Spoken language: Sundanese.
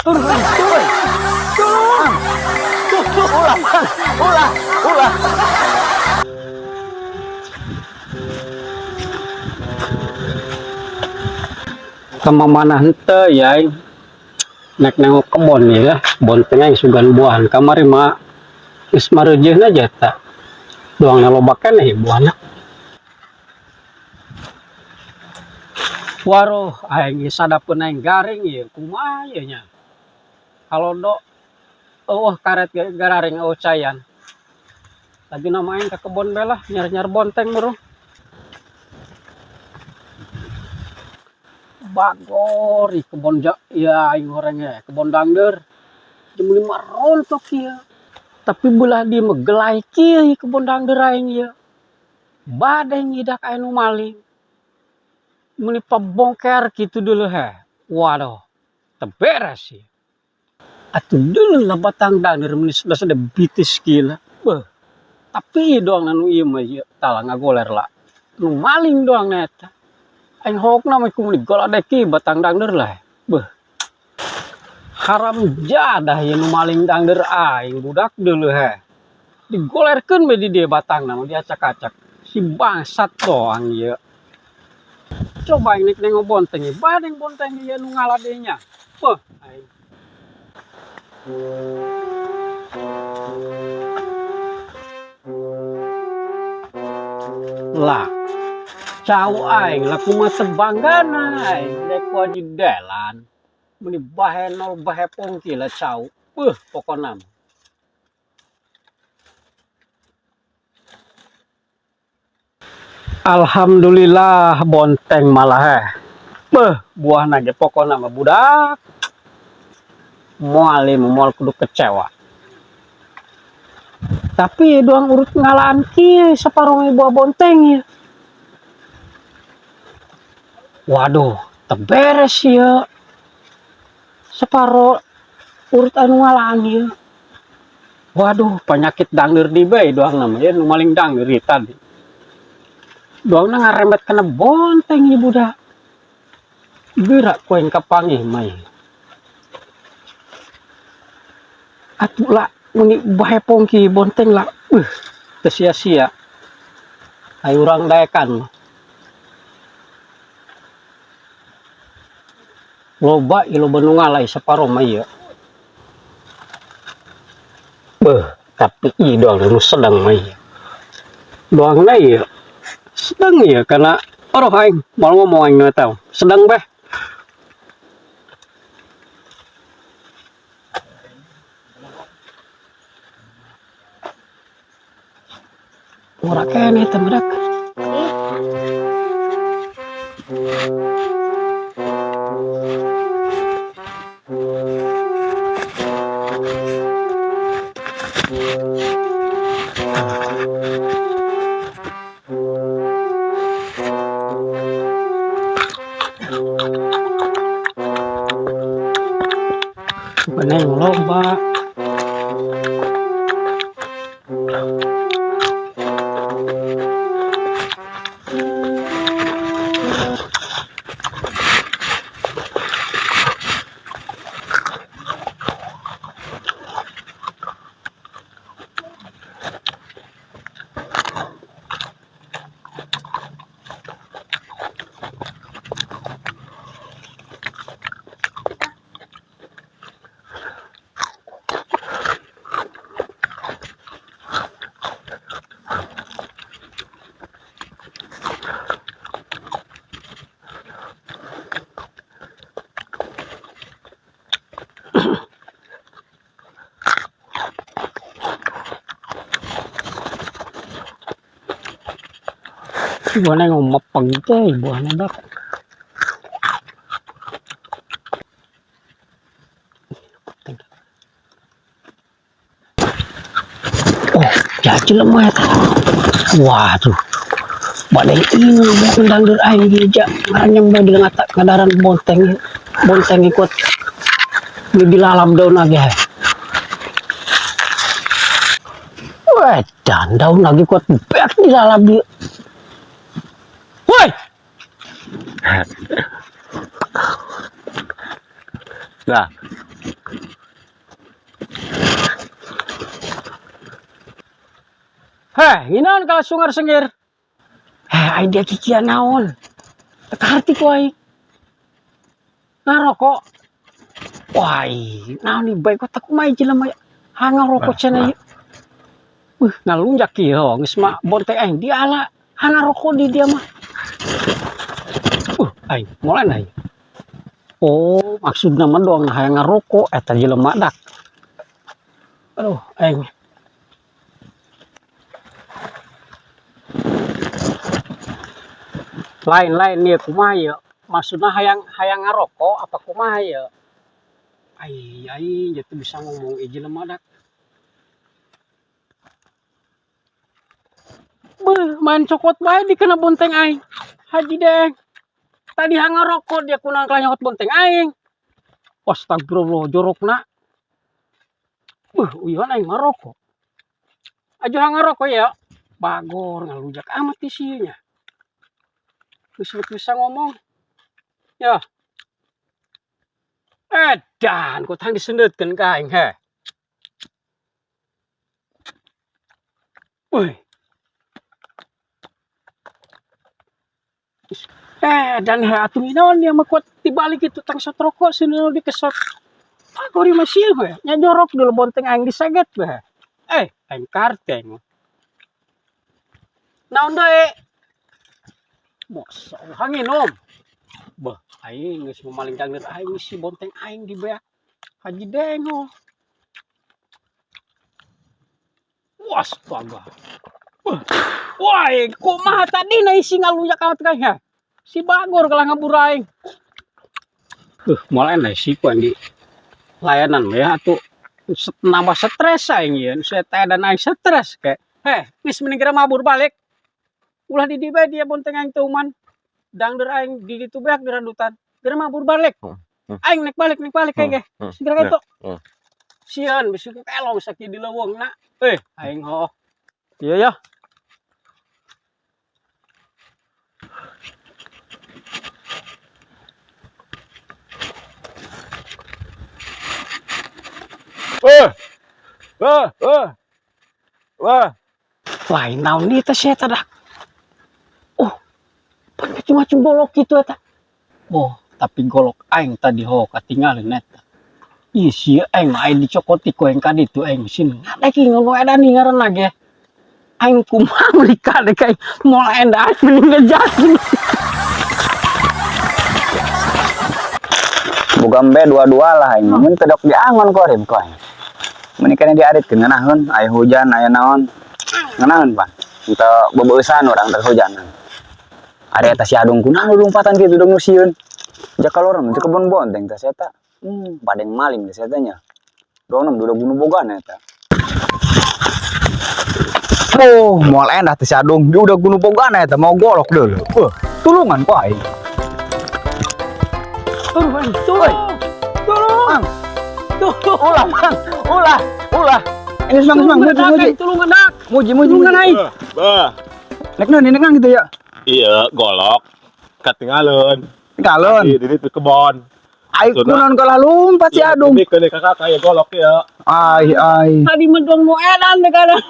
Turun, turun. Turun. Ulah, ulah, ulah. Kemana henteu ya aing. Nek nengok kebon ya, bonteng aing sugan buahan kamari mah geus mareujeun aja ta. Doang loba keneh buahna. Waruh aing geus sadapeun aing garing ieu kumaha ieu nya. Halodo eueuh karet gararing eueuh cayan. Lagi nama aing ka kebon bae lah nyar-nyar bonteng bro. Bagor ih kebon ja ya aing horeng ge kebon dangdeur. Jeung meuli mah rontok ieu. Tapi belah dieu mah gelai kieu ieu kebon dangdeur aing ieu. Bade ngidak aya nu maling. Meuli pabongker kitu deuleu heh. Waduh, teu beres ieu. Atuh deuleu lah batang dangdeur meuni sada bitis kieu lah. Beuh. Tapi ieu doang nu ieu mah ieu tah ngagoler lah. Nu maling doang na eta. Aing hookna mah ku meuni goladek kieu batang dangdeur lah. Beuh. Haram jadah ieu nu maling dangdeur aing budak deuleu heh. Digolerkeun we di dieu batangna mah diacak-acak. Si bangsat doang ieu. Coba aing nek nengok bonteng ieu, badeng bonteng ieu nu ngala deui nya. Beuh aing. Lah, cau aing lah kumaha teu banggana aing dek ku haji Delan. Meuni bahe nol bahe pongki lah cau. Beuh pokona mah. Alhamdulillah bonteng malah heh. Beuh buahna ge pokona mah budak. Moal ieu mah moal kudu kecewa. Tapi doang urut ngalaan kieu saparong buah bonteng ieu. Waduh, teu beres ieu. Separo urut anu ngalaan ieu. Waduh, penyakit dangdeur di bae doang nama ieu nu maling dangdeur ieu tadi. Doangna ngarembet kana bonteng ieu budak. Geura ku aing kapanggih mah ieu. Atuh lah meuni bae pongki bonteng lah. Teu sia-sia. Ayo urang daekan mah. Loba ieu loba nu ngalai saparo mah ieu. Beuh, tapi ieu doang nu sedang mah ieu. Doangna ieu sedang ieu kana aduh aing moal ngomong aing nu eta. Sedang beh. Ora keneh teh budak. Beneng loba. Buahna ngomong teh buahna dak. Oh, jadi lemah eta. Waduh. Badai ini ngomong dangdeur aing ieu ja ngaranyang bae di ngadaran bonteng. Bonteng ikut di dilalap daun lagi. Wah, dan daun lagi kuat bet dilalap dia. Woi. Nah. Heh, nginaon kalau sungar sengir? Heh, aing dia kikian naon? Teu kaharti ku aing. Ngarokok. Wah, naon nih baik kok kumaha jelema ha ngarokok cenah ieu. Ngalunjak kieu geus mah bonteng aing diala. Ha ngarokok di dia mah. Aing moal aing. Oh, maksudna mah doang hayang ngarokok eta jelema dak. Aduh, aing. Lain-lain ieu kumaha ieu? Maksudna hayang hayang ngarokok apa kumaha ieu? Ai, aing teu bisa ngomong ieu jelema dak. Beuh, main cokot bae dikena bonteng aing. Haji Deng. Tadi hang ngarokok dia kunaon kalah nyokot bonteng aing. Astagfirullah, jorokna. Beuh, uyuhan aing ngarokok. Aju hang ngarokok ya. Bagor ngalujak amat isinya. Geus bisa ngomong. Ya. Edan, kok tang disendeutkeun ka aing he. Wih. Dan he atuh naon dia mah kuat dibalik itu tang sot rokok sini dikesot. Aku mah sieun we. Nya jorok dulu bonteng aing diseget we. Eh, aing karteng. Naon deui? Masa hanginom. Bah, aing geus mamaling dangdeur aing si bonteng aing di beak. Haji Dengo. Astaga. Wah, kumaha tadi na isi ngalunjak amat kayaknya. Si Bagor kalah ngabur aing. Mulai na si ku di layanan ya atuh nambah stres aing ieu. Saya teh dan aing stres kayak. Heh, geus mending geura mabur balik. Ulah di dieu bae dia bonteng aing teu uman. Dangdeur aing di ditu beak di radutan. Geura mabur balik. Aing naik balik aing ge. Segera kitu. Sieun bisi kelong sakieu di leuweung na. Eh, aing hooh. Iya ya. Eh. Eh, eh. Wah. Wah, naon ieu teh sia eta dah. Oh, pan macam-macam golok kitu eta. Oh, tapi golok aing tadi ho katingalin eta. Ih, sia aing mah aing dicokoti ku aing ka ditu aing sieun. Ngadek ngono edan ngaranna ge. Aing kumaha meuli kadek aing moal endah aing mending ngejasin. Boga embe dua-dua lah aing. Mun teu dok diangon ku arim ku aing. Mun kana diaritkeun ngeunaheun, aya hujan, aya naon. Ngeunaheun pan. Henteu bebeusan urang teh hujanan. Ari eta si Adung kunaon lompatan kitu dong nu sieun. Jaka lorong teh kebon bonteng teh eta. Padeng maling teh eta nya. Donom duda bunuh bogana eta. Oh, moal endah teh si Adung. Dia udah bunuh bogana eta mau golok deuleu. Tulungan ku aing. Tolong, aing, tolong. Tolong. Mang. Tolong. Ulah, Mang. Ulah, ulah. Ini semang, semang, muji, muji. Tulungan dak. Muji, muji. Tulungan aing. Bah, Nek naon, nek naon gitu ya. Iya, golok. Ketinggalan. Tinggalon. Iya, di kebon. Ai Maksudna- kunaon kalah lompat si Adung. Ini kene kakak kayak golok ya. Ai ai. Tadi mah doang nu edan deh kadang.